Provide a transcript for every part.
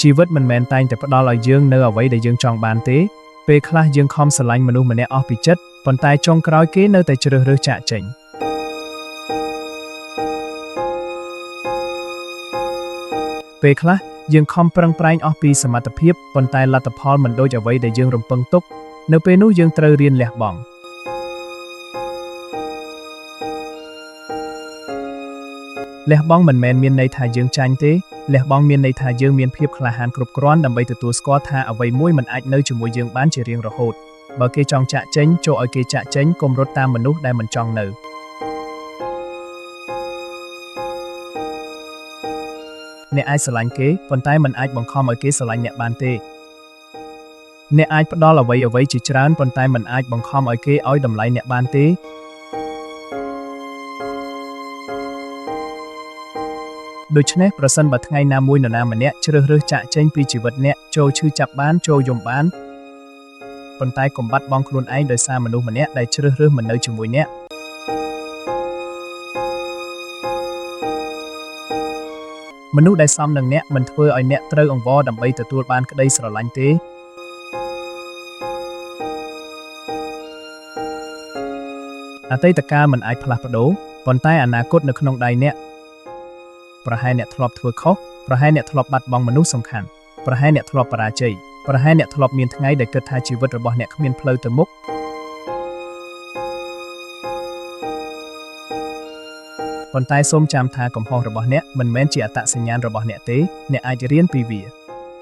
ជីវិតមិនមែនតែងតែផ្ដល់ឲ្យយើងនូវអ្វីដែលយើងចង់បានទេពេលខ្លះយើងខំស្រឡាញ់មនុស្សម្នាក់អស់ពីចិត្តប៉ុន្តែចុងក្រោយគេនៅតែជ្រើសរើសចាកចេញពេលខ្លះយើងខំប្រឹងប្រែងអស់ពីសមត្ថភាពប៉ុន្តែលទ្ធផលមិនដូចអ្វីដែលយើងរំពឹងទុកនៅពេលនោះយើងត្រូវរៀនលះបង់លះបង់មិនមែនមានន័យថាយើងចាញ់ទេលះបង់មានន័យថាយើងមានភាពក្លាហានគ្រប់គ្រាន់ដើម្បីទទួលស្គាល់ថាអ្វីមួយមិនអាចនៅជាមួយយើងបានជារៀងរហូតបើគេចង់ចាក់ចេញចូលឲ្យគេចាក់ចេញកុំរត់តាមមនុស្សដែលមិនចង់នៅអ្នកអាចស្រឡាញ់គេប៉ុន្តែមិនអាចបង្ខំឲ្យគេស្រឡាញ់អ្នកបានទេអ្នកអាចផ្ដល់អ្វីអ្វីជាច្រើនប៉ុន្តែមិនអាចបង្ខំឲ្យគេឲ្យតម្លៃអ្នកបានទេដូច្នេះប្រសិនបើថ្ងៃណាមួយនរណាម្នាក់ជ្រើសរើសចាក់ចេញពីជីវិតអ្នកចូលឈឺចាប់បានចូលយំបានប៉ុន្តែកុំបាត់បង់ខ្លួនឯងដោយសារមនុស្សម្នាក់ដែលជ្រើសរើសមិននៅជាមួយអ្នកមនុស្សដែលសមនឹងអ្នកមិនធ្វើឲ្យអ្នកត្រូវអង្វរដើម្បីទទួលបានក្តីស្រឡាញ់ទេអតីតកាលមិនអាចផ្លាស់ប្ដូរប៉ុន្តែអនាគតនៅក្នុងដៃអ្នកប្រហែលអ្នកធ្លាប់ធ្វើខុសប្រហែលអ្នកធ្លាប់បាត់បង់មនុស្សសំខាន់ប្រហែលអ្នកធ្លាប់បរាជ័យប្រហែលអ្នកធ្លាប់មានថ្ងៃដែលគិតថាជីវិតរបស់អ្នកគ្មានផ្លូវទៅមុខប៉ុន្តែសូមចាំថាកំហុសរបស់អ្នកមិនមែនជាអត្តសញ្ញាណរបស់អ្នកទេអ្នកអាចរៀនពីវា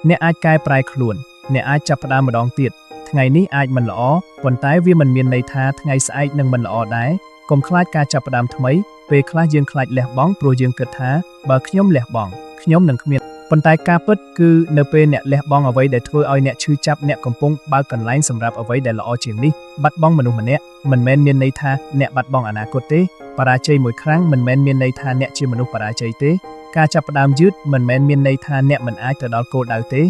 អ្នកអាចកែប្រែខ្លួនអ្នកអាចចាប់ផ្ដើមម្ដងទៀតថ្ងៃនេះអាចមិនល្អប៉ុន្តែវាមិនមានន័យថាថ្ងៃស្អែកនឹងមិនល្អដែរកុំខ្លាចការចាប់ផ្ដើមថ្មីពេលខ្លះយើងខ្លាចលះបង់ព្រោះយើងគិតថាបើខ្ញុំលះបង់ខ្ញុំនឹងគ្មានប៉ុន្តែការពិតគឺនៅពេលអ្នកលះបង់អ្វីដែលធ្វើឲ្យអ្នកឈឺចាប់អ្នកកំពុងបើកកន្លែងសម្រាប់អ្វីដែលល្អជាងនេះបាត់បង់មនុស្សម្នាក់មិនមែនមានន័យថាអ្នកបាត់បង់អនាគតទេបរាជ័យមួយครั้งមិនមែនមានន័យថាអ្នកជាមនុស្សបរាជ័យទេការចាប់ផ្ដើមយឺតមិនមែនមានន័យថាអ្នកមិនអាចទៅដល់គោលដៅទេ